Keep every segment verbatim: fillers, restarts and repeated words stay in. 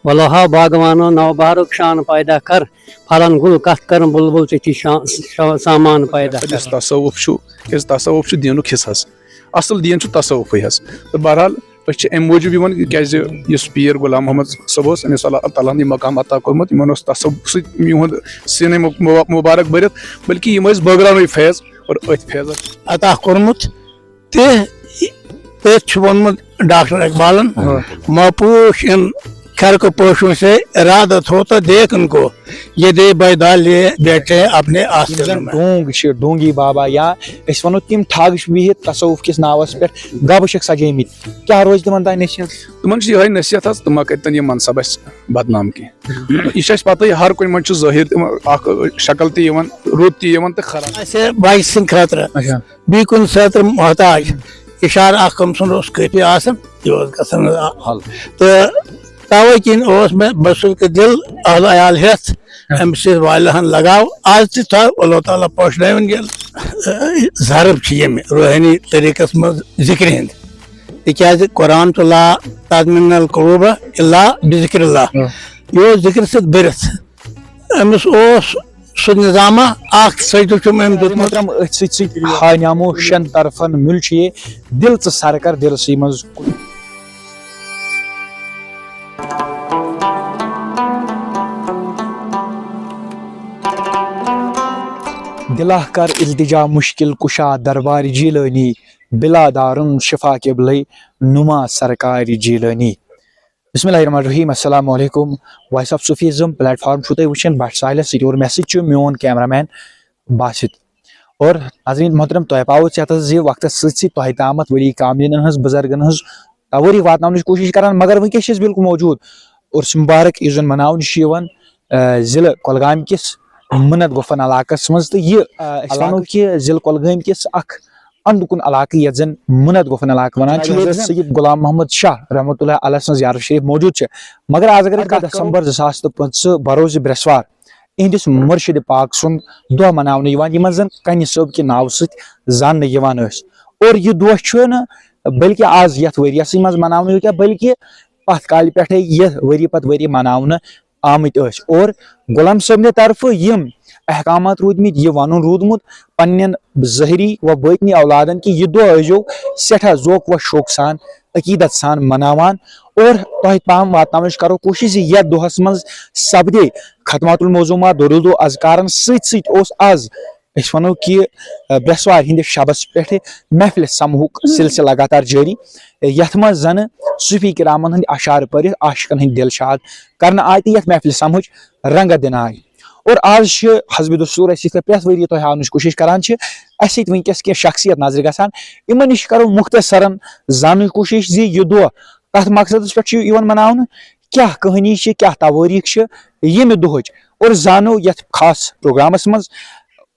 وَلو ہا باغوانو نو بہارُک شان پیدا کر، پھلن گُل کتھ کرن بُلبُل ژےٚ تھی شا-، شا-، سامان پیدا کر۔ یُس تصوف چھُ، کیازِ تصوف چھُ دیٖنُک حصہٕ حظ۔ اصل دیٖن چھُ تصوفٕے حظ۔ تہٕ بہرحال أسۍ چھِ امہِ موٗجوٗب یِوان، کیازِ یُس پیٖر غلام محمد صٲب اوس، أمِس اللہ تعالیٰ ہن یہِ مقام عطا کوٚرمُت، یِمن اوس تصوف سۭتۍ یِہُنٛد سیٖنَے مُ-، مُ-، مُبارک بٔرِتھ، بلکہِ یِم ٲسۍ بٲگراونٕے فیض اور أتھۍ فیضس۔ عطا کوٚرمُت۔ تہِ، تٔتھۍ چھُ ووٚنمُت ڈاکٹر اقبالن، آ۔ "ماپوش ان کھرکہٕ پوشوں سے ارادت ہو تو دیکھ ان کو، یہ دے بیدال لیے بیٹھے اپنے یِم آستن زن میں۔" ڈونگ چھِ، ڈونگی بابا، یا أسۍ ونو تِم ٹھگ چھِ بِہِتھ تصوف کِس ناوس پٮ۪ٹھ گبہٕ چھِکھ سجٲومٕتۍ، کیٛاہ روزِ تِمن تام نصیحت؟ تِمن چھِ یِہوٚے نصیحت حظ، تِم ما کٔرۍ تن یہِ منصب اَسہِ بدنام کینٛہہ۔ یہِ چھِ اَسہِ پتہٕ، یہِ ہر کُنہِ منٛز چھُ ظٲہِر تہِ، اکھ شکل تہِ یِوان، رُت تہِ یِوان تہٕ خراب۔ اَسہِ بچہِ سٕنٛدِ خٲطرٕ اچھا۔ بیٚیہِ کُنہِ خٲطرٕ محتاج۔ اِشارٕ اکھ کٔمۍ سُنٛد اوس کٲفی آسان، یہِ اوس گژھان حل۔ تہٕ توے کِنۍ اوس مےٚ بسُل کہِ دِل اہل عیال ہٮ۪تھ، اَمہِ سۭتۍ والہِ ہن لگاو۔ آز تہِ تھاو اللہ تعالیٰ پوشنٲوِن ییٚلہِ، اَ، ضرب چھِ ییٚمہِ روحٲنی طریٖقس منٛز ذِکرِ ہِنٛدۍ۔ تِکیٛازِ قرآن چھُ لا تطمئن القلوب الا بذکر اللہ۔ یہِ اوس ذِکرِ سۭتۍ بٔرِتھ۔ أمِس اوس سُہ نظامہ اکھ سجدٕ چھُم أمۍ دیُتمُت۔ محترم، أتھۍ سۭتۍ سۭتۍ ہاے نامو شٮ۪ن طرفن مِل چھُ یہِ دِل ژٕ سر کر دِلسٕے منٛز۔ دِلا کر التجا مشکل کشا دربار جیلانی، بلا دارن شفا قبلے نما سرکار جیلانی۔ بسم اللہ الرحمن الرحیم، السلام علیکم۔ وائس آف صوفیزم پلیٹ فارم چھُو تُہۍ وٕچھان بٹ ساحلس سۭتۍ اور مےٚ سۭتۍ چھُ میون کیمرہ مین باسط۔ اور ناظرین محترم، تۄہہِ پاوٕ ژےٚ تہٕ زِ وقتس سۭتۍ سۭتۍ تۄہہِ تامتھ ؤلی کاملینن ہٕنٛز، بُزرگن ہٕنٛز توٲریٖخ واتناونٕچ کوٗشِش کران، مگر وٕنکیٚس چھِ أسۍ بالکل موجوٗد۔ اور سُہ مُبارک یُس زن مناونہٕ چھُ یِوان، آ، ضلع کۄلگامہِ کِس مُنت گۄپھن علاقس منٛز، تہٕ یہِ، آ، أسۍ ونو علاقہٕ کہِ ضلع کۄلگٲمۍ کِس اکھ اندٕ کُن علاقہٕ یتھ زن مُنت گۄپھن علاقہٕ ونان چھِ، ییٚتہِ زن سید غلام محمد شاہ رحمتہ اللہ علیہ سٕنٛز زیارت شریف موجود چھِ۔ مگر آز اگر أسۍ دسمبر زٕ ساس تہٕ پٕنٛژٕہ بروز برٛٮ۪سوار اِہِنٛدِس مُرشِدِ پاک سُنٛد دۄہ مَناونہٕ یِوان، یِمَن زَن کَنہِ صٲب کہِ ناوٕ سۭتۍ زاننہٕ یِوان ٲسۍ۔ اور یہِ دۄہ چھُنہٕ بلکہِ آز یَتھ ؤریَسٕے منٛز مَناونہٕ یوت کینٛہہ، بلکہِ پَتھ کالہِ پٮ۪ٹھَے یہِ ؤری پَتہٕ ؤری مَناونہٕ آمٕتۍ ٲسۍ۔ اور غلام صٲبنہِ طرفہٕ یِم احکامات روٗدۍمٕتۍ، یہِ وَنُن روٗدمُت پنٛنٮ۪ن ظٲہِری و بٲطنی اولادَن کہِ یہِ دۄہ ٲسۍزیو سٮ۪ٹھاہ ذوق و شوق سان، عقیٖدت سان مَناوان۔ اور تۄہہِ تام واتناونٕچ کرو کوٗشِش زِ یتھ دۄہس منٛز سپدے ختمات الموضوعات، دروٗد و اذکارن سۭتۍ سۭتۍ اوس از، أسۍ ونو کہِ، برٛٮ۪سوارِ ہٕنٛدِس شبس پٮ۪ٹھ محفلِ سمہُک سلسلہٕ لگاتار جٲری، یتھ منٛز زنہٕ صوفی کرامن ہٕنٛدۍ اشعار پٔرِتھ عاشقن ہٕنٛدۍ دِل شاد کرنہٕ آے تہٕ یتھ محفلِ سمہٕچ رنگت دِنہٕ آے۔ اور آز چھِ حسب دستور أسۍ یِتھ کٔنۍ پرٛٮ۪تھ ؤرۍ یہِ تۄہہِ ہاونٕچ کوٗشِش کران چھِ، اَسہِ سۭتۍ وٕنکیٚس کینٛہہ شخصیت نظرِ گژھان، یِمن نِش کرو مختصرن زاننٕچ کوٗشِش زِ یہِ دۄہ کتھ مقصدس پٮ۪ٹھ چھُ یِوان مناونہٕ، کیٛاہ کہانی چھِ، کیٛاہ توٲریٖخ چھِ ییٚمہِ دۄہٕچ، اور زانو یتھ خاص پروگرامس منٛز۔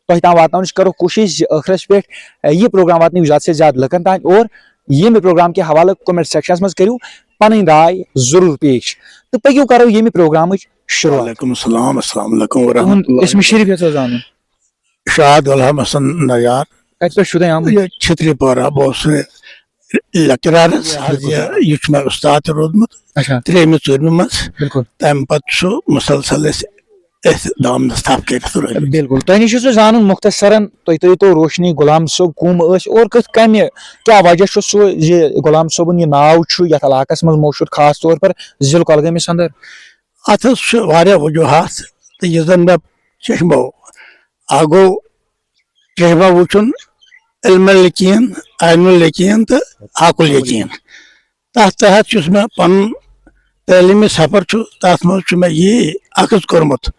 تۄہہِ تام واتناونٕچ کرو کوٗشِش زِ ٲخرس پٮ۪ٹھ، اے، یہِ پروگرام واتنٲیِو زیادٕ سے زیادٕ لُکن تام، اور ییٚمہِ پروگرام کہِ حوالہٕ comment sectionس منٛز کٔرِو پنٕنۍ راے ضروٗر پیش۔ تہٕ پٔکِو کرو ییٚمہِ پروگرامٕچ شروٗعات۔ وعلیکم السلام، السلام علیکم ورحمۃ تُہُنٛد اللہ۔ اسمِ شریٖف یژھو زانُن۔ شاد غلام حسن نجار۔ کتہِ پٮ۪ٹھ چھُو تۄہہِ آمُت؟ یہِ چھتری پورہ، بہٕ اوسُس لیکچرار حظ۔ بِلکُل۔ یہِ، یہِ چھُ مےٚ اُستاد تہِ روٗدمُت۔ اچھا۔ ترٛیٚیمہِ، ژوٗرمہِ منٛز۔ بِلکُل۔ تَمہِ پتہٕ چھُ مُسلسل أسۍ أتھۍ دامنس تھپھ کٔرِتھ روٗدمٕتۍ۔ بِلکُل۔ تۄہہِ نِش چھُ سُہ زانُن مختصرن، تُہۍ تھٲیِو تو روشنی غلام صٲب کٕم ٲسۍ اور کِتھ کٔمہِ، کیٛاہ وجہ چھُ سُہ زِ غلام صٲبُن یہِ ناو چھُ یتھ علاقس منٛز مشہوٗر، خاص طور پر ضلع کۄلگٲمِس اندر؟ اتھ حظ چھِ واریاہ وجوہات، تہٕ یہِ زن مےٚ چشمو، اکھ گوٚو چشمہ وٕچھُن، علم الیقین، عین الیقین تہٕ عقل یقین۔ تتھ تحت یُس مےٚ پنُن تعلیمی سفر چھُ، تتھ منٛز چھُ مےٚ یی اخذ کوٚرمُت،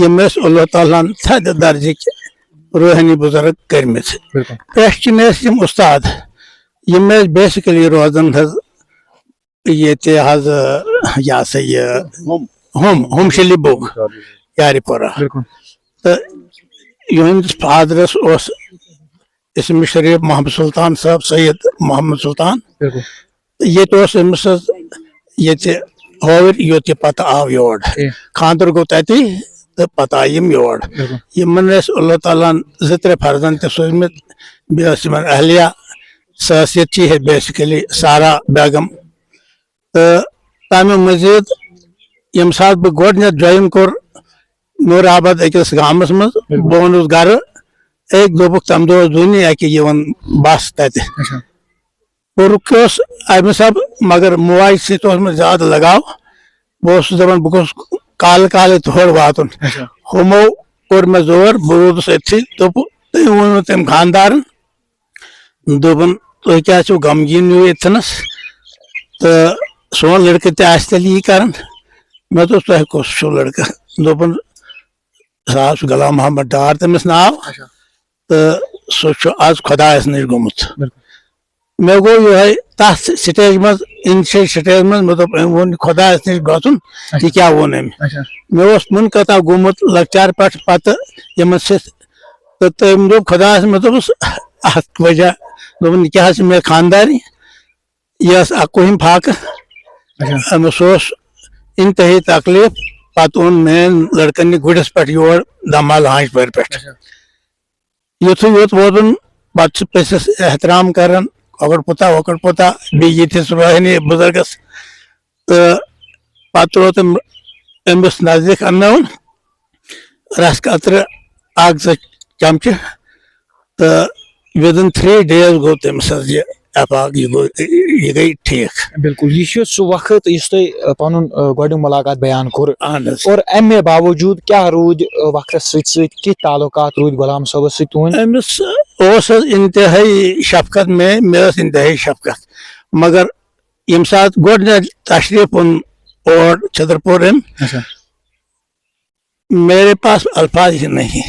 یِم ٲسۍ اللہ تعالیٰ ہن تھدِ درجٕکۍ روحٲنی بُزرگ کٔرمٕتۍ۔ بِلکُل۔ پٮ۪ٹھ کِنۍ ٲسۍ یِم اُستاد، یِم ٲسۍ basically روزان حظ ییٚتہِ حظ، یہِ ہسا یہِ ہوم، ہوم شلی بوگ، یارِ پورہ۔ بِلکُل۔ تہٕ یِہنٛدِس فادرس اوس اسم شریف محمد سلطان صٲب، سید محمد سلطان۔ بِلکُل۔ تہٕ ییٚتہِ اوس أمِس حظ ییٚتہِ ہووٕرۍ یوت یہِ پتہٕ آو یور۔ ٹھیٖک۔ خانٛدر گوٚو تَتی تہٕ پتہٕ آیہِ یِم یور۔ بِلکُل۔ یِمن ٲسۍ اللہ تعالیٰ ہن زٕ ترٛےٚ فرزند تہِ سوٗزمٕتۍ، بیٚیہِ ٲس یِمن اہلیہ، سۄ ٲس ییٚتہِ چی ہے basically سارا بیگم۔ تہٕ تَمہِ مٔزیٖد ییٚمہِ ساتہٕ بہٕ گۄڈٕنیتھ جوین کوٚر نور آباد أکِس گامس منٛز، بِلکُل۔ بہٕ ووٚنُس گرٕ، أکۍ دوٚپُکھ، "تَمہِ دۄہ اوس دُنیا اَکہِ یِوان بس تَتہِ۔" اچھا۔ بہٕ رُکیوس اَمہِ سب، مگر موج سۭتۍ اوس مےٚ زیادٕ لگاو۔ بہٕ اوسُس دَپان، بہٕ گوٚژھُس کالہٕ کالے تور واتُن۔ اچھا۔ ہُمو کوٚر مےٚ زور، بہٕ روٗدُس أتھی۔ دوٚپُکھ، تٔمۍ ووٚن نہٕ تٔمۍ خانٛدارن، دوٚپُن، "تُہۍ کیٛاہ چھِو غمگیٖن یِیِو ییٚتھنَس؟ تہٕ سون لٔڑکہٕ تہِ آسہِ تیٚلہِ یی کران۔" مےٚ دوٚپُس، "تۄہہِ کُس چھُو لٔڑکہٕ؟" دوٚپُن، سُہ حظ چھُ غلام محمد ڈار تٔمِس ناو۔ اچھا۔ تہٕ سُہ چھُ آز خۄدایَس نِش گوٚمُت۔ بِلکُل۔ مےٚ گوٚو یِہوٚے تَتھ سٹیج منٛز، اِنشل سٹیج منٛز، مےٚ دوٚپ، أمۍ ووٚن خۄدایَس نِش گژھُن، اچھا۔ یہِ کیٛاہ ووٚن أمۍ؟ اچھا۔ مےٚ اوس مُنقطع گوٚمُت لۄکچارٕ پٮ۪ٹھ پَتہٕ یِمَن سۭتۍ۔ تہٕ تٔمۍ دوٚپ خۄدایَس، مےٚ دوٚپُس، اَتھ وجہ، دوٚپُن، "یہِ کیٛاہ حظ چھِ مےٚ خانٛدارِنۍ؟" یہِ ٲس اَکوُہِم فاقہٕ۔ اچھا۔ أمِس اوس اِنتہٲیی تکلیٖف۔ پَتہٕ اوٚن مین لٔڑکَن یہِ گُرِس پٮ۪ٹھ یور دَمال ہانٛجہِ پورِ پٮ۪ٹھ۔ اچھا۔ یُتھُے یوت ووتُن، پَتہٕ چھِ پٔژھِس احترام کَران، کۄکُر پوٗتا وۄکُر پوٗتا، بیٚیہِ ییٚتہِ روحٲنی بُزرگَس۔ تہٕ پَتہٕ ترٛوو تٔمۍ أمِس نزدیٖک اَننٲوُن رَس قطرٕ اَکھ زٕ چمچہٕ، تہٕ within three days گوٚو تٔمِس حظ یہِ ایفاق، یہِ گوٚو، یہِ گٔے ٹھیٖک۔ بِلکُل، یہِ چھُ سُہ وقت یُس تۄہہِ، آ، پَنُن، آ، گۄڈٕنیُک مُلاقات بیان کوٚر۔ اَہَن حظ۔ اور اَمہِ باوجوٗد کیٛاہ روٗدۍ، آ، وقتَس سۭتۍ سۭتۍ، کِتھۍ تعلُقات روٗدۍ غلام صٲبَس سۭتۍ تُہٕنٛدۍ؟ أمِس اوس حظ اِنتہٲیی شفقت مےٚ، مےٚ ٲس اِنتہٲیی شفقت، مگر ییٚمہِ ساتہٕ گۄڈٕنیتھ تشریٖف اوٚن اور چھترپوٗر أمۍ، اچھا۔ میرے پاس الفاظ ہی نہیں۔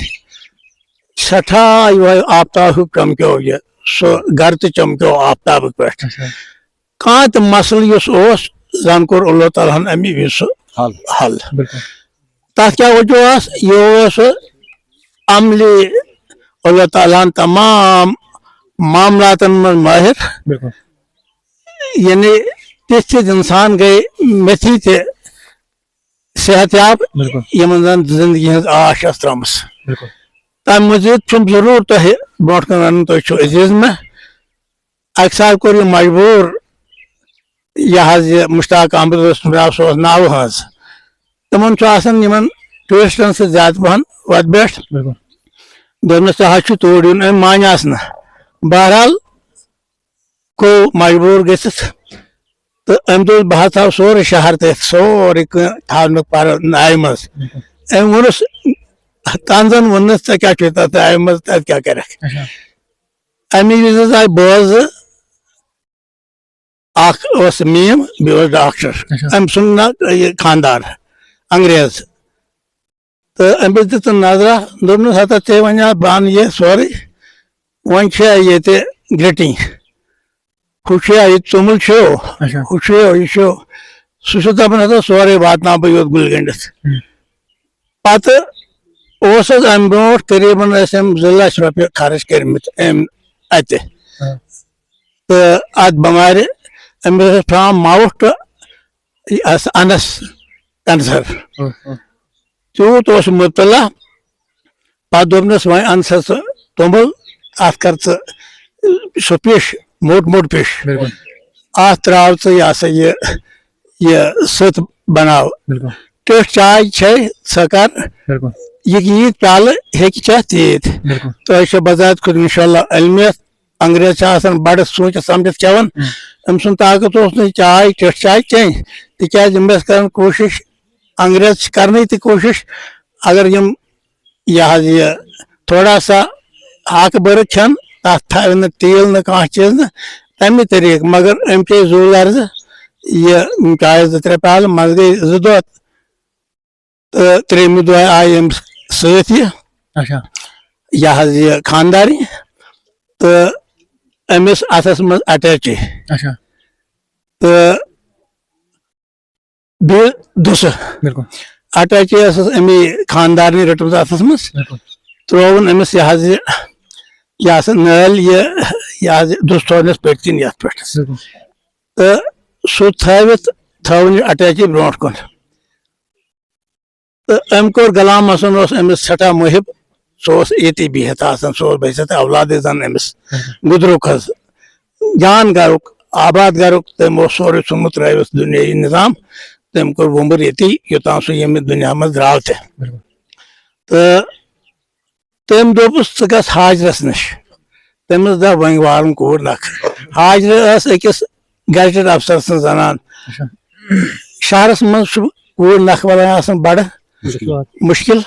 سٮ۪ٹھاہ یِہوٚے آفتاب ہیوٗ چمکیو یہِ، سُہ گرٕ تہِ چمکیو آفتابہٕ پٮ۪ٹھ۔ اچھا۔ کانٛہہ تہِ مسلہٕ یُس اوس، زن کوٚر اللہ تعالیٰ ہن اَمی وِزِ سُہ حل۔ حل۔ بِلکُل۔ تَتھ کیٛاہ وجوہ ٲس؟ یہِ اوس عملی اللہ تعالیٰ ہن تمام معاملاتن منٛز مٲہِر۔ بِلکُل۔ یعنی تِتھۍ تِتھۍ اِنسان گٔے میٚتھی تہِ صحت یاب، بِلکُل۔ یِمن زن زندگی ہٕنٛز آش ٲس ترٲمٕژ۔ بِلکُل۔ تَمہِ مٔزیٖد چھُم ضروٗر تۄہہِ برونٛٹھ کُن وَنُن، تُہۍ چھِو عزیٖز مےٚ۔ اَکہِ ساتہٕ کوٚر یہِ مجبوٗر، یہِ حظ یہِ مشتاق احمد اوس ناو، سُہ اوس ناوٕ حظ۔ تِمن چھُ آسان یِمن ٹوٗرِسٹن سۭتۍ زیادٕ پَہن وَتہِ پٮ۪ٹھ۔ بِلکُل۔ دوٚپنَس، "ژےٚ حظ چھُ توٗرۍ یُن"، أمۍ مانیٛاس نہٕ۔ بہرحال، گوٚو مجبوٗر گٔژھِتھ۔ تہٕ أمۍ دوٚپ، "بہٕ حظ تھاوٕ سورُے شہر تٔتھۍ، سورُے کینٛہہ تھاونہٕ پَرٕ نایہِ منٛز۔" أمۍ ووٚنُس، تَنزَن ووٚننَس، "ژےٚ کیٛاہ چھُے تَتھ نایہِ منٛز، تَتہِ کیٛاہ کَرَکھ؟" اچھا۔ اَمی وِزِ حظ آیہِ بٲژ زٕ، اَکھ اوس میٖم، بیٚیہِ اوس ڈاکٹر۔ اچھا۔ أمۍ سُنٛد نہ یہِ خانٛدار، انگریز۔ تہٕ أمِس دِژٕن نظرا، دوٚپنَس، "ہتا ژےٚ وَنیٛا بہٕ اَنہٕ یہِ سورُے، وۄنۍ چھےٚ ییٚتہِ گرٛٹِنۍ۔ ہُہ چھُیا یہِ توٚمُل چھُو؟ اچھا۔ ہُہ چھُو، یہِ چھُو۔" سُہ چھُ دَپان، "ہتا سورُے واتناو بہٕ یوٚت گُلۍ گٔنٛڈِتھ۔" ہُم۔ پَتہٕ اوس حظ اَمہِ برونٛٹھ قریٖباً ٲسۍ أمۍ زٕ لَچھ رۄپیہِ خرٕچ کٔرمٕتۍ أمۍ اَتہِ۔ ہاں۔ تہٕ اَتھ بٮ۪مارِ، أمِس ٲس پھران ماوُتھ تہٕ یہِ ٲس اَنَس کینسر۔ ہاں، ہاں۔ تیوٗت اوس مُبتلا۔ پَتہٕ دوٚپنَس، "وۄنۍ اَن سا ژٕ توٚمُل، اَتھ کر ژٕ سُہ پِش، موٚٹ موٚٹ پِش۔ بِلکُل۔ اَتھ ترٛاو ژٕ یہِ ہسا یہِ، یہِ سٕژ بَناو۔ بِلکُل۔ ٹیٚٹھ چاے چھے، سۄ کر۔ بِلکُل۔ یہِ ییٖتۍ پیالہٕ ہیٚکہِ چٮ۪تھ، تیٖتۍ۔" بِلکُل۔ تۄہہِ چھےٚ بذات خود اِنشاءاللہ علمیت۔ انگریز چھِ آسان بڑٕ سوٗنٛچِتھ سمجھِتھ کھٮ۪وان۔ ہم۔ أمۍ سُنٛد طاقت اوس نہٕ چاے، ٹیٚٹھ چاے چیٚنۍ، تِکیٛازِ یِم ٲسۍ کران کوٗشِش، انگریز چھِ کرنٕے تہِ کوٗشِش، اگر یِم یہِ حظ یہِ تھوڑا سا ہاکہٕ بٔرٕ کھٮ۪ن، تَتھ تھاوِ نہٕ تیٖل نہٕ کانٛہہ چیٖز نہٕ، تَمی طریٖقہٕ۔ مگر أمۍ چیٚے زُو لرزٕ، یہِ چایہِ زٕ ترٛےٚ پیالہٕ، منٛزٕ گٔے زٕ دۄہ، تہٕ ترٛیٚیِمہِ دۄہ آیہِ أمِس سۭتۍ یہِ، اچھا۔ یہِ حظ یہِ خانٛدارِنۍ، تہٕ أمِس اَتھَس منٛز اٹیچی۔ اچھا۔ تہٕ بیٚیہِ دُسہٕ۔ بِلکُل۔ اٹیچی ٲسٕس أمی خانٛدارنہِ رٔٹمٕژ اَتھَس منٛز۔ بِلکُل۔ ترٛووُن أمِس یہِ حظ یہِ، یہِ ہسا نٲلۍ یہِ، یہِ حظ یہِ دُسہٕ تھوونَس پٔتۍ کِنۍ یَتھ پٮ۪ٹھ۔ بِلکُل۔ تہٕ سُہ تھٲوِتھ تھٲوٕن یہِ اٹیچی برونٛٹھ کُن۔ تہٕ أمۍ کوٚر، غلام حسن اوس أمِس سٮ۪ٹھاہ محب، سُہ اوس ییٚتی بِہِتھ آسان، سُہ اوس بٔسِتھ اولادٕے زَن أمِس گُدرُک حظ، جان گرُک، آباد گرُک، تٔمۍ اوس سورُے ژھُنمُت ترٲوِتھ دُنیٲیی نظام۔ تٔمۍ کوٚر وُمبُر ییٚتی، یوٚتام سُہ ییٚمہِ دُنیا منٛز درٛاو تہِ۔ بِلکُل۔ تہٕ تٔمۍ دوٚپُس، "ژٕ گژھ حاجرس نِش۔" تٔمِس دوٚپ، "وۄنۍ والُن کوٗر نکھٕ۔" حاجرٕ ٲس أکِس گیزٹڈ افسر سٕنٛز زنان۔ اچھا۔ شہرس منٛز چھُ کوٗر نکھٕ والان آسان بڑٕ مُشکِل۔ مُشکِل۔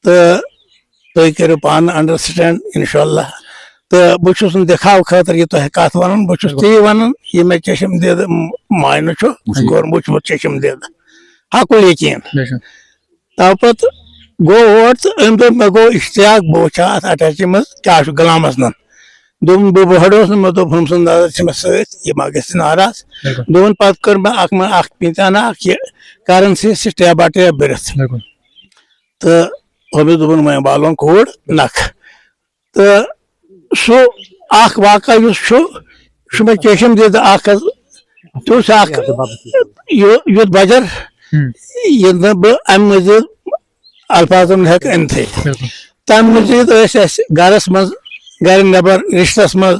تہٕ تُہۍ کٔرِو پانہٕ انڈرسٹینڈ، انشاءاللہ۔ تہٕ بہٕ چھُس نہٕ دِکھاو خٲطرٕ یہِ تۄہہِ کتھ ونان، بہٕ چھُس تی ونان، یہِ مےٚ چشم دید معنہٕ چھُ، مُشکِل۔ کوٚر وُچھمُت چشم دید، حقُل یقین۔ بے شک۔ تَو پَتہٕ گوٚو اور تہٕ أمۍ دوٚپ، "مےٚ گوٚو اشتیاق، بہٕ وٕچھِ ہا اَتھ اٹیچی منٛز کیٛاہ چھُ غلامَس نَن۔" دوٚپُن، "بہٕ بۄہڑوس نہٕ، مےٚ دوٚپ، ہُم سُنٛد نظر چھِ مےٚ سۭتۍ، یہِ ما گژھِ ناراض؟" بِلکُل۔ دوٚپُن، "پَتہٕ کٔر مےٚ اَکھ مےٚ اَکھ پیٖنتہِ ہنا اَکھ یہِ کَرَنسی سۭتۍ ٹیبا ٹیب بٔرِتھ۔" بِلکُل۔ تہٕ ہُمِس دوٚپُن، "وۄنۍ والون کوٗر نَکھٕ۔" تہٕ سُہ اَکھ واقعہ یُس چھُ، سُہ چھُ مےٚ چیشم دِتھ اَکھ حظ، تیُتھ اَکھ یُ-، یُتھ بجر، ہُم۔ یہِ نہٕ بہٕ اَمہِ مٔزیٖد الفاظن ہٮ۪کہٕ أنتھٕے۔ بِلکُل۔ تَمہِ مٔزیٖد ٲسۍ اَسہِ گرس منٛز، گرِ نٮ۪بر، رِشتس منٛز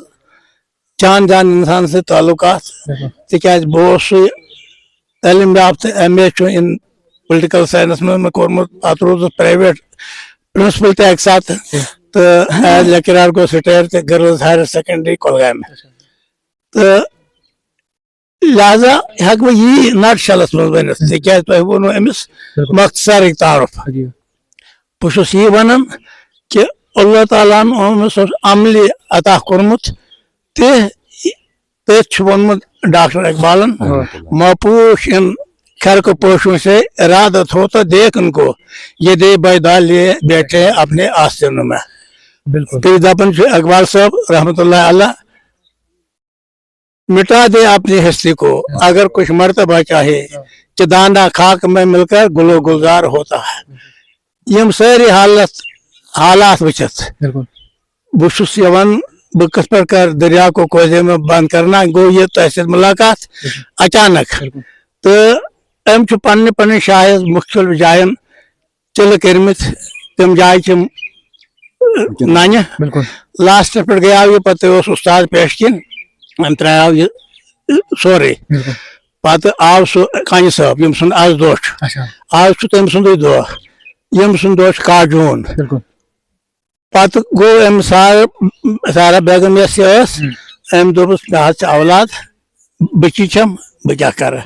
جان جان اِنسان سۭتۍ تعلقات، بِلکُل۔ تِکیازِ بہٕ اوسُس علم یافتہٕ، ایم اے چھُ in political science منٛز مےٚ کوٚرمُت، پَتہٕ روٗدُس پرٛایویٹ پرنسپل تہِ اَکہِ ساتہٕ، ٹھیٖک۔ تہٕ ایز لیکچرار گوٚوُس رِٹایَر تہِ گٔرلٕز ہایر سیکنڈری کۄلگامہِ۔ اچھا۔ تہٕ لہذا ہٮ۪کہٕ بہٕ یی نٹ شیلس منٛز ؤنِتھ، تِکیازِ تۄہہِ ووٚنوُ أمِس بِلکُل۔ مۄختصرٕے تعارُف۔ جی۔ بہٕ چھُس یی وَنان کہِ اللہ تعالیٰ ہن اوس أمِس عملی عطا کوٚرمُت تہِ، تٔتھۍ چھُ ووٚنمُت ڈاکٹر اقبالن، آ۔ "مَپوٗش اِن خرقہٕ پوشوں سے ارادت ہو تو دیکھ ان کو، یہ دے بیدال لیے بیٹھے اپنے آستینوں میں۔" بِلکُل۔ تہٕ دَپان چھُ اقبال صٲب رحمتہ اللہ علیہ، "مٹا دے اپنی ہستی کو، اگر کچھ مرتبہ چاہے، کہ دانہ خاک میں مل کر گل و گلزار ہوتا ہے۔" یِم سٲری حالت، حالات وٕچھِتھ، بِلکُل۔ بہٕ چھُس یِوان، بہٕ کِتھ پٲٹھۍ کَرٕ دریا کو کوزے میں بند کرنا، گوٚو یہِ تۄہہِ سۭتۍ مُلاقات بِلکُل۔ اچانک۔ بِلکُل۔ تہٕ أمۍ چھُ پننہِ پننہِ شاید مُختٔلِف جاین تِلہٕ کٔرمٕتۍ، تِم جایہِ چھِ نَنہِ۔ بِلکُل۔ لاسٹس پٮ۪ٹھ گٔیاو یہِ، پتہٕ اوس اُستاد پیش کِن، أمۍ ترٛایاو یہِ سورُے۔ بِلکُل۔ پتہٕ آو سُہ کانہِ صٲب، ییٚمۍ سُنٛد از دۄہ چھُ۔ اچھا۔ از چھُ تٔمۍ سُنٛدُے دۄہ، ییٚمۍ سُنٛد دۄہ چھُ کاہ جوٗن۔ بِلکُل۔ پتہٕ گوٚو أمۍ سارا، سارا بیگم یۄس یہِ ٲس، ہُم۔ أمۍ دوٚپُس، "مےٚ حظ چھِ اولاد، بٔچی چھَم، بہٕ کیٛاہ کَرٕ؟"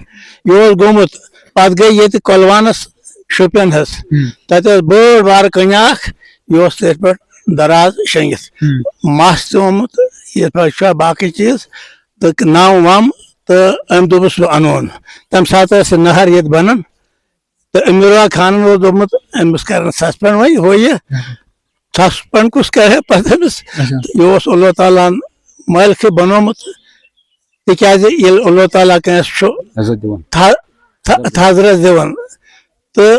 یہِ اوس گوٚمُت، پتہٕ گٔے ییٚتہِ کۄلوانَس شُپین حظ، ہُم۔ تَتہِ ٲس بٔڑ بارٕ کٔنۍ اَکھ، یہِ اوس تٔتھۍ پٮ۪ٹھ دراز شۄنٛگِتھ۔ ہُم۔ مَس تہِ آمُت، یِتھ پٲٹھۍ چھُ باقٕے چیٖز، تہٕ نَو وَم، تہٕ أمۍ دوٚپُس، "بہٕ اَنون۔" تَمہِ ساتہٕ ٲس یہِ نہر ییٚتہِ بَنان۔ تہٕ امیٖرا خانن اوس دوٚپمُت، أمِس کرن سسپینڈ وۄنۍ ہُہ یہِ۔ اچھا۔ سسپینڈ کُس کرِ پتہٕ أمِس؟ اچھا۔ یہِ اوس اللہ تعالیٰ ہن مٲلکٕے بنومُت، تِکیازِ ییٚلہِ اللہ تعالیٰ کٲنٛسہِ چھُ عزت دِوان۔ تھا-، تھا-، تھزرس دِوان، تہٕ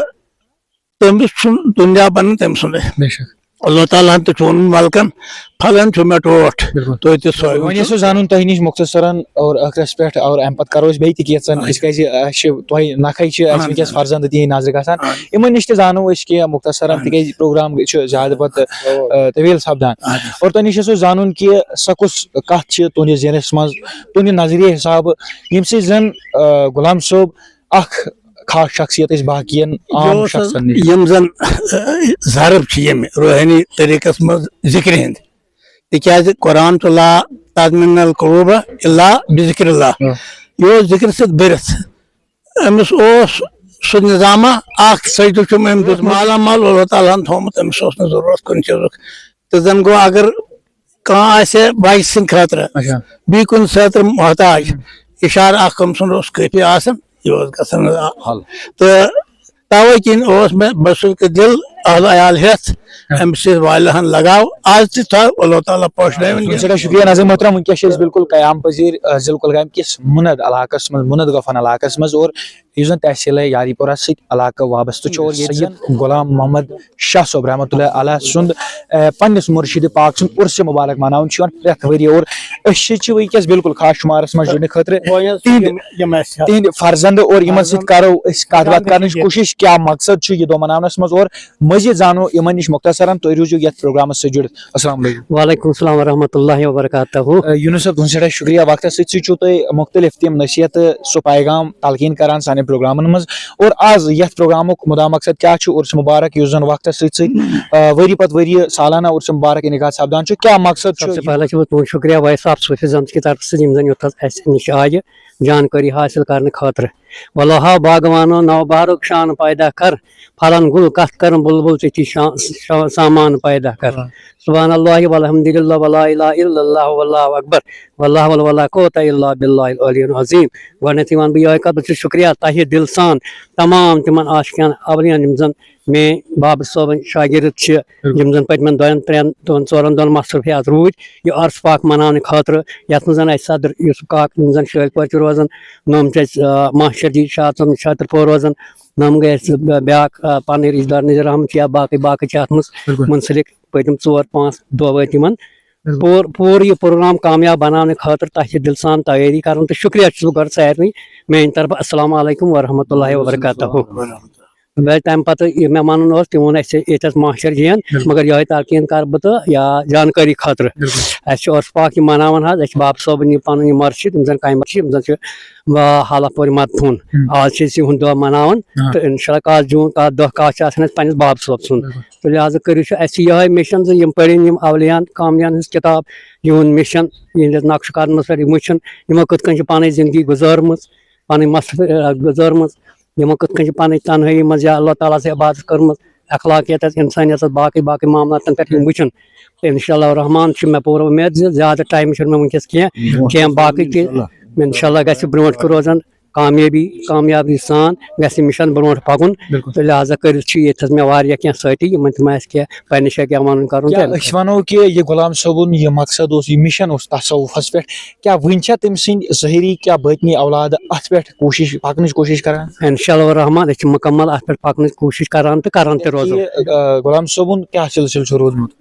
تٔمِس چھُنہٕ دُنیا بنان تٔمۍ سُنٛدٕے۔ بے شک۔ اللہ تعالیٰ ہن تہِ چھُ ووٚنمُت ملکن، پھلن چھُ مےٚ ٹوٹھ، بِلکُل۔ تُہۍ تہِ سویو وۄنۍ تہِ۔ یژھو زانُن تۄہہِ نِش مختصرن اور ٲخرس پٮ۪ٹھ، اور امہِ پتہٕ کرو أسۍ بیٚیہِ تہِ کینٛژن، اچھا۔ تِکیازِ اسہِ چھِ تۄہہِ نکھے چھِ اسہِ اہن وٕنکیٚس حظ۔ فرزند تہِ یِہنٛدِ نظرِ گژھان۔ اہن۔ یِمن نِش تہِ زانو أسۍ کینٛہہ مختصرن، اہن۔ تِکیازِ پروگرام چھُ زیادٕ پتہٕ، اہن۔ آ، طویل سپدان۔ اہن۔ اور تۄہہِ نِش یژھو زانُن کہِ سۄ کُس کتھ چھِ تُہنٛدِس ذہنس منٛز، تُہنٛدِ نظریہِ حسابہٕ، ییٚمہِ سۭتۍ زن، آ، غلام صٲب اکھ خاص شخصیت أسۍ باقین عام یہِ اوس حظ شخصن نِش۔ یِم زن، آ، ضرب چھِ ییٚمہِ روحٲنی طریٖقس منٛز ذِکرِ ہٕنٛدۍ۔ تِکیازِ قرآن چھُ لا تطمئن القلوب الا بذکر اللہ۔ آ۔ یہِ اوس ذِکرِ سۭتۍ بٔرِتھ۔ أمِس اوس سُہ نظامہ اکھ سجدٕ چھُم أمۍ دیُت مالا مال اللہ تعالیٰ ہن تھوٚومُت، أمِس اوس نہٕ ضروٗرت کُنہِ چیٖزُک۔ تہٕ زن گوٚو اگر کانٛہہ آسہِ ہے بچہِ سٕنٛدِ خٲطرٕ، اچھا۔ بیٚیہِ کُنہِ خٲطرٕ محتاج، اِشارٕ اکھ أمۍ سُنٛد اوس کٲفی آسان، یہِ اوس گژھان حل۔ تہٕ توے کِنۍ اوس مےٚ بصیرت دِل اہل عیال ہٮ۪تھ، اچھا۔ أمِس سۭتۍ واریاہن لگاو۔ آز تہِ تھاو اللہ تعالیٰ پوشنٲوِن۔ سٮ۪ٹھاہ شُکریہ ناظرین محترم، وٕنکیٚس چھِ أسۍ بِلکُل قیام پذیٖر، آ، ضلع کۄلگامہِ کِس مُند علاقس منٛز، مُند گۄپھن علاقس منٛز، اور یُس زن تحصیل یاری پورہ سۭتۍ علاقہٕ وابستہٕ چھُ، اور ییٚتہِ زن غلام محمد شاہ صٲب رحمتہ اللہ علیہ سُنٛد، آ، پننِس مُرشِدِ پاک سُنٛد عرس مبارک مناونہٕ چھُ یِوان پرٛٮ۪تھ ؤرۍ یہِ، اور أسۍ چھِ وٕنکیٚس بِلکُل خاص شُمارس منٛز جُڑنہٕ خٲطرٕ وۄنۍ حظ تِہنٛدِ، یِم، یِم اَسہِ تِہنٛدِ فرزند اور یِمن سۭتۍ فرزند کرو أسۍ کتھ باتھ کرنٕچ کوٗشش، کیٛاہ مقصد چھُ یہِ دۄہ مناونس منٛز، اور مزید زانو یِمن نِش مختصرن۔ تُہۍ روٗزِو یتھ پروگرامس سۭتۍ جُڑِتھ۔ السلام علیکم۔ وعلیکم السلام ورحمۃ اللہ وبرکاتہ۔ آ، یونس صٲب، تُہنٛد سٮ۪ٹھاہ شُکریہ۔ وقتس سۭتۍ سۭتۍ چھِو تُہۍ مُختٔلِف تِم نصیحتہٕ، سُہ پیغام تلقین کران سانٮ۪ن پروگرامن منٛز۔ اور آز یتھ پروگرامُک مدا مقصد کیٛاہ چھُ عرس مبارک، یُس زن وقتس سۭتۍ سۭتۍ، آ، ؤری پتہٕ ؤری سالانہ عرس مبارک انعقاد سپدان چھُ، کیٛاہ مقصد چھُ؟ سب سے پہلے چھُ تُہُنٛد شُکریہ ویس صاحب صوفی زنت کہِ طرفہٕ سۭتۍ یِم زن یوٚتتھ اَسہِ نِش آیہِ جانکٲری حٲصِل کرنہٕ خٲطرٕ۔ ولہا باغوانو نو بہارُک شان پیدا کر، پھلن گُل کتھ کرن بُلبُل ژےٚ چھی شا-، شا-، سامان پیدا کر۔ آ۔ سبحان اللہ والحمد للہ ولا الہ الا اللہ واللہ اکبر واللہ ولا قوت الا باللہ العلی العظیم۔ گۄڈٕنیتھٕے وَنہٕ بہٕ یِہوٚے کَتھ، بہٕ چھُس شُکریہ تَہہِ دِل سان تمام تِمَن عاشقیان اولین یِم زَن میٲنۍ بابہٕ صٲبٕنۍ شاگرد چھِ، بِلکُل۔ یِم زَن پٔتمٮ۪ن دۄن ترٛٮ۪ن دۄن ژورَن دۄہَن مصروٗفیات روٗدۍ یہِ عرس پاک مَناونہٕ خٲطرٕ، یَتھ منٛز زَن اَسہِ صدر یوسف کاک یِم زَن شٲلۍ پورِ چھِ روزان، نۄم چھِ اَسہِ، آ، ماسٹر جی شاہ صٲب چھِ چھترپور روزان، نۄم گٔے اَسہِ بیا-، بیٛاکھ، آ، پَنٕنۍ رِشتہٕ دار نذیر احمد چھِ یا باقٕے باقٕے چھِ اَتھ منٛز بِلکُل۔ مُنسلِک۔ پٔتِم ژور پانٛژھ دۄہ وٲتۍ یِمَن۔ بِلکُل۔ پوٗر-، پوٗرٕ یہِ پروگرام کامیاب بناونہٕ خٲطرٕ تۄہہِ چھِ دِل سان تیٲری کرٕنۍ تہٕ شُکریہ چھُس بہٕ گۄڈٕ سارنٕے میٛانہِ طرفہٕ۔ السلام علیکم ورحمۃ اللہ وبرکاتہ۔ بیٚیہِ تَمہِ پَتہٕ یہِ مےٚ وَنُن اوس، تہِ ووٚن اَسہِ ییٚتہِ حظ ماسٹر جی یَن، بِلکُل۔ مگر یِہوٚے تلقیٖن کَرٕ بہٕ تہٕ یا جانکٲری خٲطرٕ۔ بِلکُل۔ اَسہِ چھُ عرس پاک یہِ مَناوان حظ، اَسہِ چھِ بابہٕ صٲبُن یہِ پَنُن یہِ مرشد، یِم زَن کامہِ چھِ، یِم زَن چھِ، آ، حالہ پورِ مدفوٗن۔ ہُم۔ آز چھِ أسۍ یِہُنٛد دۄہ مَناوان۔ آ۔ تہٕ اِنشاء اللہ کاہ جوٗن، کاہ دۄہ، کاہ چھِ آسان اَسہِ پنٛنِس بابہٕ صٲب سُنٛد۔ بِلکُل۔ تہٕ لہذا کٔرِو چھُ اَسہِ یِہوٚے مِشن زِ یِم پٔرِن یِم اولیاہن کاملیاہن ہٕنٛز کِتاب، یِہُنٛد مِشن، یِہنٛدِس نقشہٕ قدمس پٮ۪ٹھ یِم وٕچھن، یِمو کِتھ کٔنۍ چھِ پنٕنۍ زندگی گُزٲرمٕژ، پنٕنۍ مسلہٕ، آ، گُزٲرمٕژ، یِمو کِتھ کٔنۍ چھِ پنٕنۍ تنہٲیی منٛز یا اللہ تعالیٰ ہس عبادت کٔرمٕژ، اخلاقیتس، انسٲنیتس، باقٕے باقٕے معاملاتن پٮ۪ٹھ یِم وٕچھن۔ تہٕ انشاء اللہ الرحمان چھُ مےٚ پوٗرٕ اُمید زِ زیادٕ ٹایم چھُنہٕ مےٚ وٕنکیٚس کینٛہہ، بِلکُل۔ کینٛہہ باقٕے تہِ انشاء اللہ۔ انشاء اللہ گژھِ برونٛٹھ کُن روزان۔ کامیٲبی، کامیٲبی سان گژھِ مِشن برونٛٹھ پکُن۔ بِلکُل۔ تہٕ لہذا کٔرِتھ چھِ ییٚتہِ حظ مےٚ واریاہ کینٛہہ سٲتھی، یِمن تہِ ما آسہِ کینٛہہ پننہِ جایہِ کینٛہہ ونُن کرُن کیٛاہ تہٕ أسۍ ونو کہِ یہِ غلام صٲبُن یہِ مقصد اوس، یہِ مِشن اوس تصوفس پٮ۪ٹھ، کیٛاہ وُنہِ چھا تٔمۍ سٕنٛدۍ ظٲہری کیٛاہ باطنی اولاد اتھ پٮ۪ٹھ کوٗشش، پکنٕچ کوٗشش کران؟ انشاء اللہ الرحمان، أسۍ چھِ مُکمل اتھ پٮ۪ٹھ پکنٕچ کوٗشش کران تہٕ کران تہِ روزو۔ یہِ، آ، غلام صٲبُن کیٛاہ سلسلہٕ چھُ روٗدمُت؟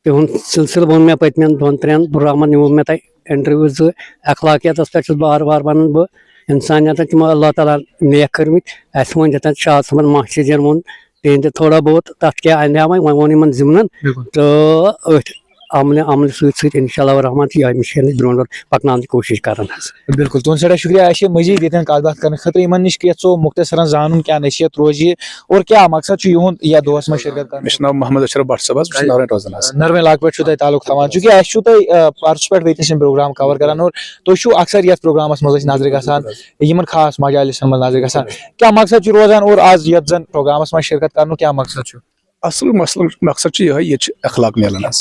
تِہُنٛد سلسلہٕ ووٚن مےٚ پٔتمٮ۪ن دۄن ترٛٮ۪ن پروگرامن، یِمو مےٚ تۄہہِ انٹرویو زٕ، اخلاقیاتس پٮ۪ٹھ چھُس بار بار ونان بہٕ، انسانیتن تِمو اللہ تعالیٰ نیک کٔرمٕتۍ۔ اسہِ ووٚن ییٚتٮ۪ن شاہ صٲبن ماسٹر جین ووٚن تِہنٛدِ تھوڑا بہت، تتھ کیٛاہ اندِ ہاوٕنۍ، وۄنۍ ووٚن یِمن ضمنن۔ بِلکُل۔ تہٕ أتھۍ عملہِ، عملہِ سۭتۍ سۭتۍ انشاء اللہ الرحمان چھِ یِہوٚے مِشن أسۍ برونٛٹھ برونٛٹھ پکناونٕچ کوٗشش کران حظ۔ بِلکُل، تُہُنٛد سٮ۪ٹھاہ شُکریہ۔ اَسہِ چھِ مٔزیٖد ییٚتٮ۪ن کَتھ باتھ کَرنہٕ خٲطرٕ یِمَن نِش کینٛژھو مُختصرَن زانُن کیٛاہ نصیحت روزِ اور کیٛاہ مقصد چھُ یِہُنٛد یَتھ دۄہَس منٛز شرکت کَرنُک؟ مےٚ چھُ ناو محمد اشرف بٹ صٲب حظ، بہٕ چھُس نروے روزان حظ۔ نروے علاقہٕ پٮ۪ٹھ چھُو تۄہہِ تعلق تھاوان، چوٗنٛکہِ اَسہِ چھُو تۄہہِ، آ، پَرُس پٮ۪ٹھ بیٚیہِ تہِ سٕنٛدۍ پروگرام کَوَر کَران اور تُہۍ چھُو اکثر یَتھ پروگرامَس منٛز أسۍ نظرِ گژھان، یِمَن خاص مجالِسَن منٛز نظرِ گژھان۔ کیٛاہ مقصد چھُ روزان اور آز یَتھ زَن پروگرامَس منٛز شرکت کَرنُک کیٛاہ مقصد چھُ؟ اصل مسلہٕ مقصد چھُ یِہوٚے، ییٚتہِ چھُ اخلاق میلان حظ۔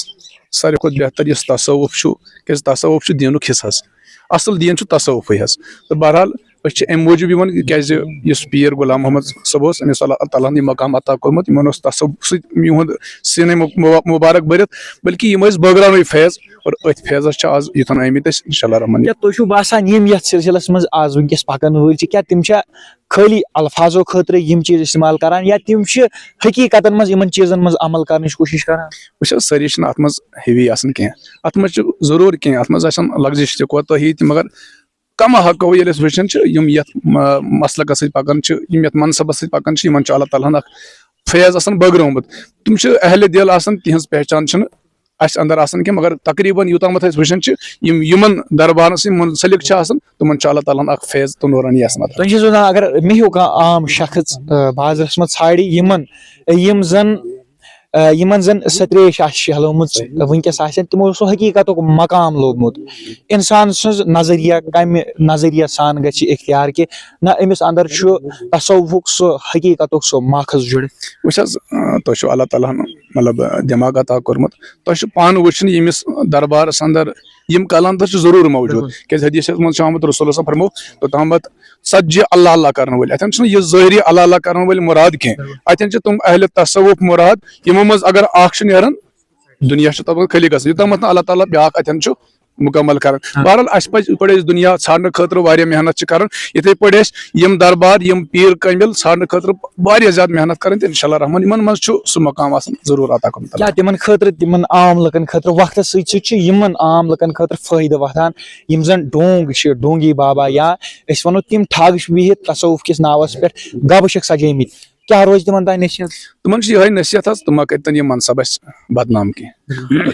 ساروی کھۄتہٕ بہتر یُس تصوف چھُ، کیٛازِ تصوف چھُ دیٖنُک حصہٕ حظ۔ اصل دیٖن چھُ تصوفٕے حظ۔ تہٕ بہرحال أسۍ چھِ امہِ موٗجوٗب یِوان، کیٛازِ یُس پیٖر غلام محمد صٲب اوس، أمِس اوس اللہ تعالیٰ ہن یہِ مقام عطا کوٚرمُت، یِمن اوس تصوف سۭتۍ یِہُنٛد سیٖنے مُ-، مُبا-، مُبارک بٔرِتھ، بلکہِ یِم ٲسۍ بٲگراونٕے فیض، اور أتھۍ فیضس چھِ آز یوٚتن آمٕتۍ أسۍ، انشاءاللہ الرحمن۔ کیٛاہ تۄہہِ چھُو باسان یِم یتھ سلسلس منٛز آز وٕنکیٚس پکن وٲلۍ چھِ، کیٛاہ تِم چھا خٲلی الفاظو خٲطرٕ یِم چیٖز استعمال کران، یا تِم چھِ حقیقتن منٛز یِمن چیٖزن منٛز عمل کرنٕچ کوٗشش کران؟ وٕچھ حظ، سٲری چھِنہٕ اتھ منٛز ہیوی آسان کینٛہہ، اتھ منٛز چھِ ضروٗر کینٛہہ، اتھ منٛز آسن لغزش تہِ، کوتٲہی تہِ، مگر کم حقو ییٚلہِ أسۍ وٕچھان چھِ، یِم یتھ، م-، مسلکس سۭتۍ پکان چھِ، یِم یتھ منصبس سۭتۍ پکان چھِ، یِمن چھُ اللہ تعالیٰ ہن اکھ فیض آسان بٲگرومُت۔ تِم چھِ اہل دِل آسان، تِہنٛز پہچان چھِنہٕ اسہِ اندر آسان کینٛہہ، مگر تقریباً یوٗتامَتھ أسۍ وٕچھان چھِ، یِم یِمن دربارن سۭتۍ منسلک چھِ آسان، تِمن چھُ اللہ تعالیٰ ہن اکھ فیض تہٕ نورانیت عطا۔ تۄہہِ چھُ سونچان، اگر مےٚ ہیوٗ کانٛہہ عام شخص، آ، بازرس منٛز ژھانڈِ یِمن، یِم زن، آ، یِمن زن سۄ تریش آسہِ شیہلٲومٕژ، وٕنکیٚس آسن تِمو سُہ حقیقتُک مقام لوبمُت، انسان سٕنٛز نظریہ کمہِ نظریہ سان گژھِ اختیار کہِ نہ، أمِس اندر چھُ تصوفُک سُہ حقیقتُک سُہ ماخذ جُڑِتھ؟ وٕچھ حظ، آ، تۄہہِ چھُ اللہ تعالیٰ ہن، مطلب، دٮ۪ماغ عطا کوٚرمُت۔ تۄہہِ چھُ پانہٕ وٕچھُن ییٚمِس دربارس اندر یِم قلندر چھِ ضروٗر موجود۔ بِلکُل۔ کیٛازِ حدیثس منٛز چھُ آمُت، رسول اللہ صلی اللہ علیہ وسلم فرمو، توٚتامَتھ ژتجی اللہ اللہ کرن وٲلۍ۔ اتٮ۪ن چھُنہٕ یہِ ظٲہری اللہ اللہ کرن وٲلۍ مُراد کینٛہہ۔ بِلکُل۔ اتٮ۪ن چھِ تِم اہل تصوف مُراد، یِمو منٛز اگر اکھ چھُ نیران، دُنیا چھُ تَپٲرۍ خٲلی گژھان۔ یوٚتامَتھ نہٕ اللہ تعالیٰ بیٛاکھ اتٮ۪ن چھُ مُکمل کران۔ ہاں۔ بہرحال، اسہِ پزِ یِتھ پٲٹھۍ أسۍ دُنیا ژھانڈنہٕ خٲطرٕ واریاہ محنت چھِ کران، یِتھے پٲٹھۍ أسۍ یِم دربار، یِم پیٖر کٲمِل ژھانڈنہٕ خٲطرٕ واریاہ زیادٕ محنت کران، تہٕ انشاءاللہ الرحمن یِمن منٛز چھُ سُہ مقام آسان ضروٗر عطا کوٚرمُت۔ کیٛاہ تِمن خٲطرٕ، تِمن عام لُکن خٲطرٕ، وقتس سۭتۍ سۭتۍ چھُ یِمن عام لُکن خٲطرٕ فٲیدٕ وۄتھان، یِم زن ڈونگ چھِ، ڈونگی بابا، یا أسۍ ونو تِم ٹھگ چھِ بِہِتھ تصوف کِس ناوس پٮ۪ٹھ گبہٕ چھِکھ سجٲومٕتۍ، کیٛاہ روزِ تِمن تام نصیحت؟ تِمن چھِ یِہوٚے نصیحت حظ، تِم ما کَرِ تَن یِم منصب اَسہِ بدنام کینٛہہ۔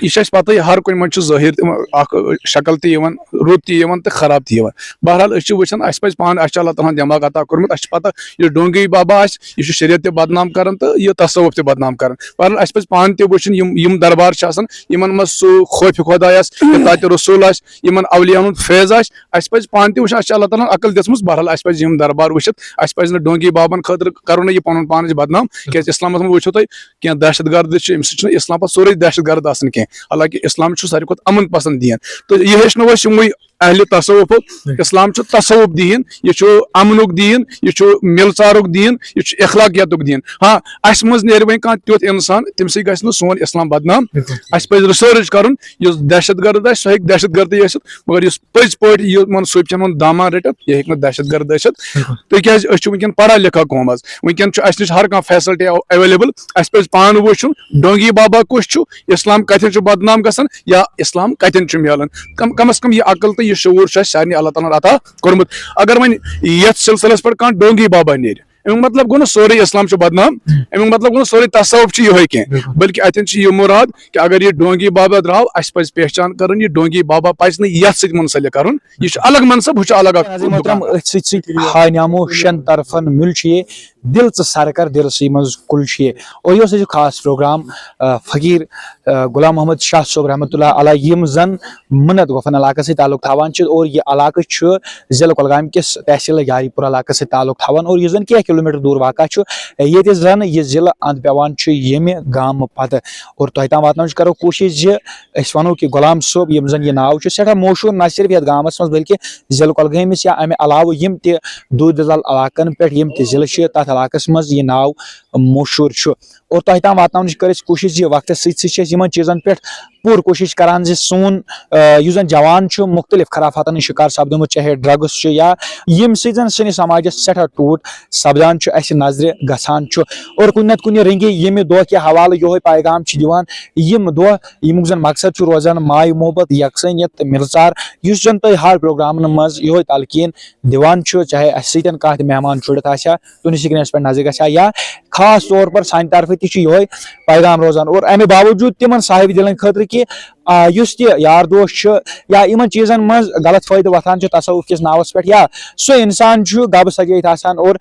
یہِ چھِ اَسہِ پَتہٕ، یہِ ہر کُنہِ منٛز چھُ ظٲہِر تِم اَکھ شکل تہِ یِوان، رُت تہِ یِوان تہٕ خراب تہِ یِوان۔ بہرحال، أسۍ چھِ وٕچھان، اَسہِ پَزِ پانہٕ، اَسہِ چھُ اللہ تعالیٰ ہَن دٮ۪ماغ عطا کوٚرمُت، اَسہِ چھُ پَتہ، یُس ڈونگی بابا آسہِ، یہِ چھُ شریعت تہِ بدنام کران تہٕ یہِ تصوف تہِ بدنام کران۔ بہرحال، اَسہِ پَزِ پانہٕ تہِ وٕچھُن، یِم، یِم دربار چھِ آسان، یِمن منٛز سُہ خوفِ خۄداے آسہِ، تہٕ تَتہِ رسول آسہِ، یِمن اولیاہن ہُنٛد فیض آسہِ، اَسہِ پَزِ پانہٕ تہِ وٕچھُن، اَسہِ چھِ اللہ تعالیٰ ہَن عقل دِژمٕژ۔ بہرحال، اَسہِ پَزِ یِم دربار وٕچھِتھ، اَسہِ پَزِ نہٕ ڈونگی بابن خٲطرٕ کَرُن یہِ پَنُن پانَس بدنام، کیٛازِ اِسلامَس منٛز وٕچھِو تُہۍ، کینٛہہ دہشت گرد چھِ، اَمہِ سۭتۍ چھُنہٕ اِسلام پَتہٕ سورُے دہشت گرد آسان کینٛہہ، حالانکہِ اِسلام چھُ ساروی کھۄتہٕ اَمُن پسنٛد دیٖن۔ تہٕ یہِ ہیٚچھنو اَسہِ یِموٕے اہلِ تصوفو۔ اِسلام چھُ تصوف دیٖن، یہِ چھُ اَمنُک دیٖن، یہِ چھُ مِلژارُک دیٖن، یہِ چھُ اخلاقیتُک دیٖن۔ ہاں، اَسہِ منٛز نیرِ وۄنۍ کانٛہہ تیُتھ اِنسان، تٔمۍ سٕے گژھِ نہٕ سون اِسلام بدنام۔ بِلکُل۔ اَسہِ پَزِ research کَرُن، یُس دہشت گرد آسہِ، سُہ ہیٚکہِ دہشت گردٕے ٲسِتھ، مگر یُس پٔزۍ پٲٹھۍ یِمن صوٗفیَن ہُنٛد دامن رٔٹِتھ، یہِ ہیٚکہِ نہٕ دہشت گرد ٲسِتھ۔ بِلکُل۔ تِکیٛازِ أسۍ چھِ وٕنکیٚن پڑھا لکھا قوم حظ۔ وٕنکیٚن چھُ اَسہِ نِش ہر کانٛہہ facility available۔ اَسہِ پَزِ پانہٕ وٕچھُن، ڈونگی بابا کُس چھُ، اِسلام کَتٮ۪ن چھُ بدنام گژھان یا اِسلام کَتٮ۪ن چھُ میلان۔ کم، کم از کم یہِ عقل تہٕ یہِ شعوٗر چھُ اَسہِ سارنٕے اللہ تعالیٰ ہَن عطا کوٚرمُت۔ اگر وۄنۍ یَتھ سلسلس پٮ۪ٹھ کانٛہہ ڈونگی بابا نیرِ، اَمیُک مطلب گوٚو نہٕ سورُے اِسلام چھُ بدنام، اَمیُک مطلب گوٚو نہٕ سورُے تصوف چھُ یِہوٚے کینٛہہ، بِلکُل۔ بلکہِ اَتٮ۪ن چھُ یہِ مُراد کہِ اگر یہِ ڈونگی بابا درٛاو، اَسہِ پَزِ پہچان کَرٕنۍ، یہِ ڈونگی بابا پَزِ نہٕ یَتھ سۭتۍ منسلک کَرُن، یہِ چھُ الگ منصب، ہُہ چھُ الگ اکھ ناظرین محترم، دُکان۔ أتھۍ سۭتۍ سۭتۍ ہاے نامو شٮ۪ن طرفن مِل چھُ یہِ دِل ژٕ سر کر دِلسٕے منٛز کُل چھُ یہِ۔ اور یہِ اوس أزیُک خاص پروگرام، آ، فقیٖر، آ، غلام محمد شاہ صٲب رحمتہ اللہ علیہ، یِم زن منت گۄپھن علاقس سۭتۍ تعلق تھاوان چھِ۔ اور یہِ علاقہٕ چھُ ضلع کۄلگامہِ کِس تحصیل یاری پور علاقس سۭتۍ تعلق تھاوان اور یُس زن کینٛہہ کلوٗمیٹر دوٗر واقع چھُ، ییٚتہِ زن یہِ ضلع اند پٮ۪وان چھُ ییٚمہِ گامہٕ پتہٕ۔ اور تۄہہِ تام واتناونٕچ کرو کوٗشش زِ أسۍ وَنو کہِ غلام صٲب، یِم زَن یہِ ناو چھُ سٮ۪ٹھاہ مشہوٗر، نہ صرف یَتھ گامَس منٛز، بلکہِ ضلعہٕ کۄلگٲمِس یا اَمہِ علاوٕ یِم تہِ دوٗرِ دِلال علاقَن پٮ۪ٹھ یِم تہِ ضلعہٕ چھِ، تَتھ علاقَس منٛز یہِ ناو مشہوٗر چھُ۔ اور تۄہہِ تام واتناونٕچ کٔر اَسہِ کوٗشِش زِ وقتَس سۭتۍ سۭتۍ چھِ أسۍ یِمَن چیٖزَن پٮ۪ٹھ پوٗرٕ کوٗشِش کَران زِ سون، آ، یُس زَن جوان چھُ، مُختٔلِف خرافاتَن ہُنٛد شِکار سَپدیومُت، چاہے drugs چھُ یا ییٚمہِ سۭتۍ زَن سٲنِس سماجَس سٮ۪ٹھاہ ٹوٗٹھ سَپدان چھُ، اَسہِ نظرِ گژھان چھُ۔ اور کُنہِ نَتہٕ کُنہِ رٔنٛگہِ ییٚمہِ دۄہ کہِ حوالہٕ یِہوٚے پیغام چھِ دِوان، یِم دۄہ ییٚمیُک زن مقصد چھُ روزان ماے محبت، یکسانیت تہٕ مِلژار، یُس زن تۄہہِ ہر پروگرامن منٛز یِہوٚے تلقین دِوان چھُ، چاہے اسہِ سۭتۍ کانٛہہ تہِ مہمان جُڑِتھ آسہِ ہا، تُہنٛدِس screenس پٮ۪ٹھ نظرِ گژھِ ہا، یا خاص طور پر سانہِ طرفہٕ تہِ چھُ یِہوٚے پیغام روزان۔ اور امہِ باوجوٗد تِمن صاحب دِلن خٲطرٕ کہِ، آ، یُس تہِ یار دوس چھُ یا یِمن چیٖزن منٛز غلط فٲیدٕ وۄتھان چھُ تصوف کِس ناوس پٮ۪ٹھ، یا سُہ انسان چھُ گبہٕ سجٲیِتھ آسان اور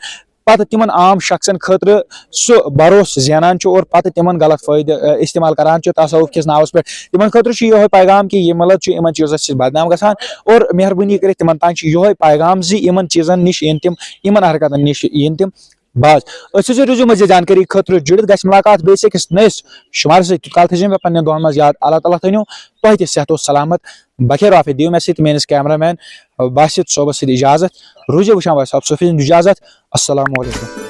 پتہٕ تِمن عام شخصن خٲطرٕ سُہ بھروسہٕ زینان چھُ اور پتہٕ تِمن غلط فٲیدٕ، آ، استعمال کران چھُ تصوف کِس ناوس پٮ۪ٹھ۔ تِمن خٲطرٕ چھُ یِہوٚے پیغام کہِ یہِ ملت چھُ یِمن چیٖزو سۭتۍ بدنام گژھان اور مہربٲنی کٔرِتھ تِمن تام چھُ یِہوٚے پیغام زِ یِمن چیٖزن نِش یِن تِم، یِمن حرکتن نِش یِن تِم باز۔ أتھۍ سۭتۍ روٗزِو مزید جانکٲری خٲطرٕ جُڑِتھ، گژھِ مُلاقات بیٚیہِ أکِس نٔیِس شُمارس سۭتۍ۔ تیوٗت کال تھٲیزیو مےٚ پننٮ۪ن دُعن منٛز یاد۔ اللہ تعالیٰ تھٲینو تۄہہِ تہِ صحت و سلامت۔ بخیر عافیت دِیِو مےٚ سۭتۍ تہٕ میٲنِس cameraman باسط صٲبس سۭتۍ اجازت۔ روٗزِو وٕچھان ویسا صوفی سُنٛد اجازت۔ السلام علیکم۔